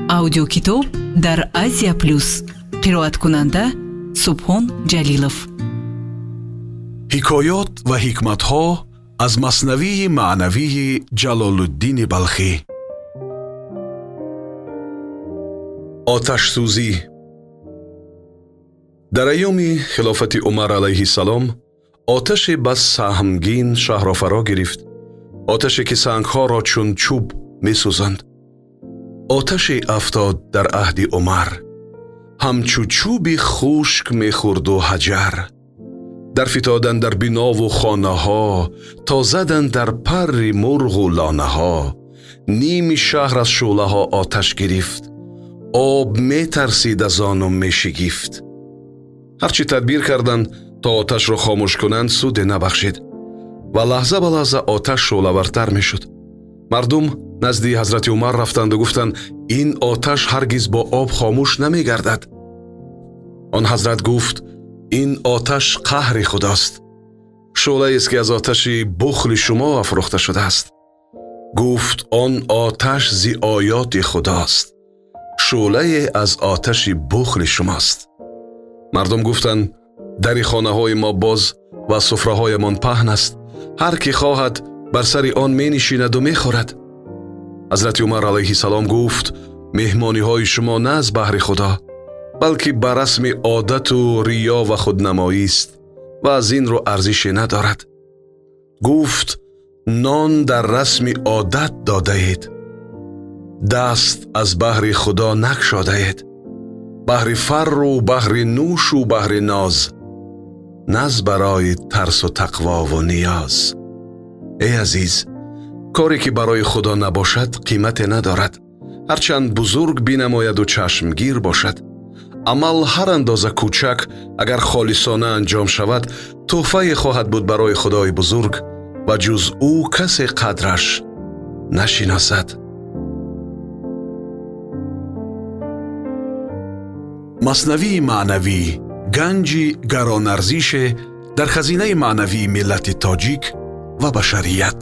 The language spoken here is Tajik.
Аудиокитоб дар Азия Плюс. Қироаткунанда Субҳон Ҷалилов. Ҳикоёт ва ҳикматҳо аз Маснавии маънавии Ҷалолуддини Балхӣ. Оташсӯзӣ. Дар айёми хилофати Умар алайҳиссалом оташе бас саҳмгин шаҳрро фаро гирифт, оташе ки сангҳоро чун чӯб месӯзонд. Оташе афтод дар аҳди Умар, ҳамчу чӯби хушк мехӯрду ҳаҷар. Дар фитодан дар бинову хонаҳо, то задан дар парри мурғу лонаҳо. Ними шаҳр аз шӯълаҳо оташ гирифт, об метарсид аз ону мешигифт. Ҳарчи тадбир карданд, то оташро хомӯш кунанд, суде набахшид ва лаҳза ба лаҳза оташ шӯълавартар мешуд. Мардум назди ҳазрати Умар рафтанду гуфтанд: ин оташ ҳаргиз бо об хомӯш намегардад. Он ҳазрат гуфт: ин оташ қаҳри худост, шӯълаест, ки аз оташи бухли шумо афрӯхта шудааст. Гуфт: он оташ зи оёти худост, шӯълае аз оташи бухли шумост. Мардум гуфтанд: дари хонаҳои мо боз ва суфраҳоямон паҳн аст, ҳар ки хоҳад бар сари он менишинаду мехӯрад. Ҳазрати Умар алайҳиссалом гуфт: меҳмониҳои шумо на аз баҳри Худо, балки ба расми одату риё ва худнамоист ва аз ин рӯ арзише надорад. Гуфт: нон дар расми одат додаед, даст аз баҳри Худо накшодаед, баҳри фарру баҳри нӯшу баҳри ноз, наз барои тарсу тақвову ниёз. Эй азиз, коре ки барои Худо набошад, қимате надорад, ҳарчанд бузург бинамояду чашмгир бошад. Амал ҳар андоза кӯчак, агар холисона анҷом шавад, тӯҳфае хоҳад буд барои Худои бузург ва ҷуз ӯ касе қадраш нашиносад. Маснавии маънавӣ ганҷи гаронарзише дар хазинаи маънавии миллати тоҷик ва башарият.